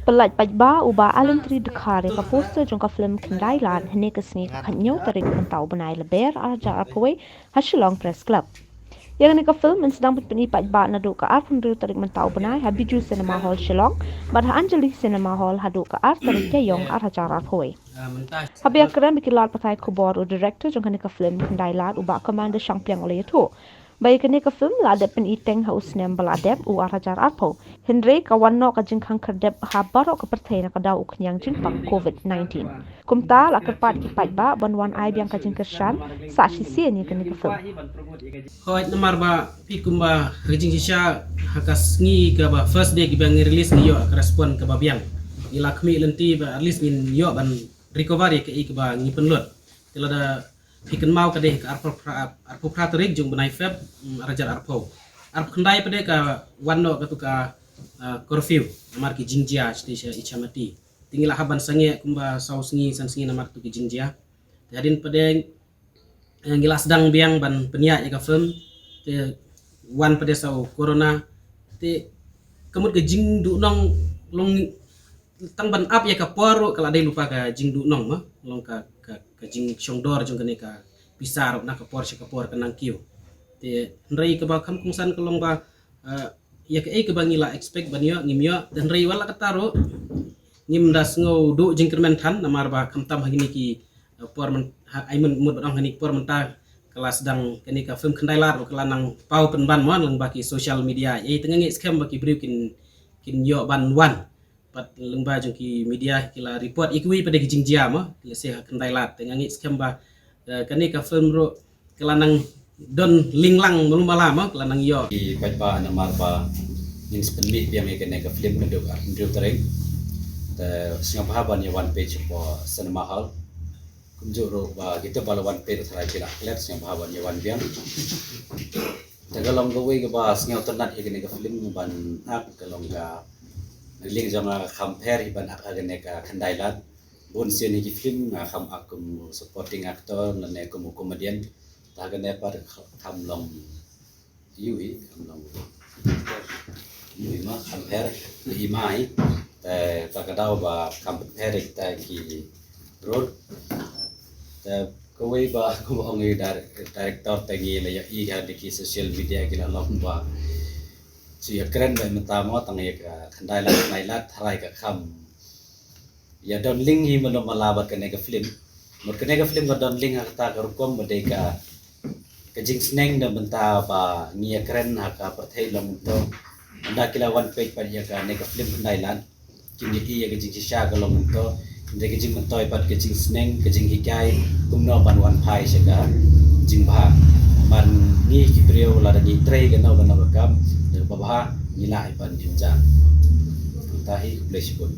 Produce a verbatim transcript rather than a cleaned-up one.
Pyllait paidbah u Bah Alentri Dkhar ïa ka poster jong ka film Khyndai Lad hynne ka sngi ka khathynñiew tarik mynta u bnai Lber ar hajar arphew wei ha Shillong Press Club. Ïa kane ka film yn sdang ban pyni paidbah naduh ka arphew hynriew tarik mynta u bnai ha Bijou Cinema Hall Shillong bad ha Anjali Cinema Hall haduh ka ar tarik Ïaïong ar hajar arphew wei. Haba ïakren bad ki lad pathai khubor u director jong kane ka film Khyndai Lad u Bah Commander Shangpliang u la ïathuh ba ïa kane ka film la dep pyni teng ha u snem ba la dep u ar hajar arphew. Hynrei ka wan noh ka jingkhang khyrdep ha baroh ka pyrthei na ka daw u khñiang jingpang covid nineteen. Kumta la kyrpad ki paidbah ban wan ai biang ka jingkyrshan sah shisien ïa kane ka film. Hooid, namar ba phi kumba ha ka jingshisha ha ka sngi kaba first day kiba ngi release ngi ïoh ka respond kaba biang. Ngi la khmih lynti ba at least ngin ïoh ban recover ïa kaei kaba ngi pynlut. Te lada phi kynmaw ka dei ka arphew phra, arphew phra tarik jong bnai Feb, mm, ar hajar arphew. Arphew khyndai pat de ka wan noh katu ka, ah, curfew namar ki jingjia shatei sha Ichamati. Te ngi la hap ban sangeh kumba saw sngi san sngi namar tu ki jingjia. Te hadien pat de, eh, ngi la sdang biang ban pynïaid ïa ka film. Te wan pat de saw corona. Te ka mut ka jingduhnong long tang ban ap ïa ka por ruh ka la dei lypa ka jingduhnong ma. Long ka, ka, ka jingshongdor jong kane ka pisa ruh na ka por sha ka por ka nang kiew. Te hynrei kaba kham kongsan ka long ba, eh, ïa kaei kaba ngi la expect ban ïoh ngim ïoh, te hynrei wat la katta ruh ngim da sngew duh jingkyrmen than namar ba khamtam ha kine ki, eh, por myn-, ha, ai mut, mut ban ong ha kine ki por mynta ka la sdang kane ka film Khyndai Lad ruh ka la nang paw pynban mo lyngba ki social media. Ïa te nga ngeit skhem ba ki briew kin, kin ïoh ban wan. Pat lyngba jong ki media ki la report ïa kiwei pat de ki jingjia mo, lehse ha Khyndai Lad. Te nga ngeit skhem ba, eh, kane ka film ruh ka la nang don linglang malu mala mo, ka la nang ïoh. Ki paidbah namar ba ngin sa pynmih biang ïa kane ka film naduh arphew hynriew tarik. Te sngewbha ban ïa wan peit shapoh cinema hall. Kumjuh ruh ba kita ba la wan peit tharai ki la klet, sngewbha ban ïa wan biang. Te ka long kawei kaba sngewtynnat ïa kane ka film ban ak ka long ka liang jong nga kham pher hi ban ak ha kane ka Khyndai Lad. Bun sien hi ki film nga kham ak kum supporting actor lane kum comedian. Te ha kane pat kham long ïu hi, kham long ïu hi ma kham pher hi mai. Te ta ka daw ba kham pher hi ta ki role. Te kawei ba kumba ong i dir-, director te ngi la ïohi ha ki social media ki la long ba shu ïakren ba mynta mo tang ïa ka Khyndai Lad, Khyndai Lad tharai ka kham ïa don link hi mano mala bad kane ka film. Mut kane ka film ka don link ha kata ka rukom ba dei ka, ka jingsneng na bynta ba ngi ïakren ha ka pyrthei long mynta. Ynda ki la wan peit pat ïa kane ka film Khyndai Lad kin ïohi ïa ka jingshisha ka long mynta, ynda ka jingmyntoi pat ka jingsneng, ka jinghikai kumno ban wan phai sha ka jingbha. Ban ngi ki briew lada ngi trei kano kano ka kam da kaba bha ngi lah ban im ja. Kumta hi, khublei shibun.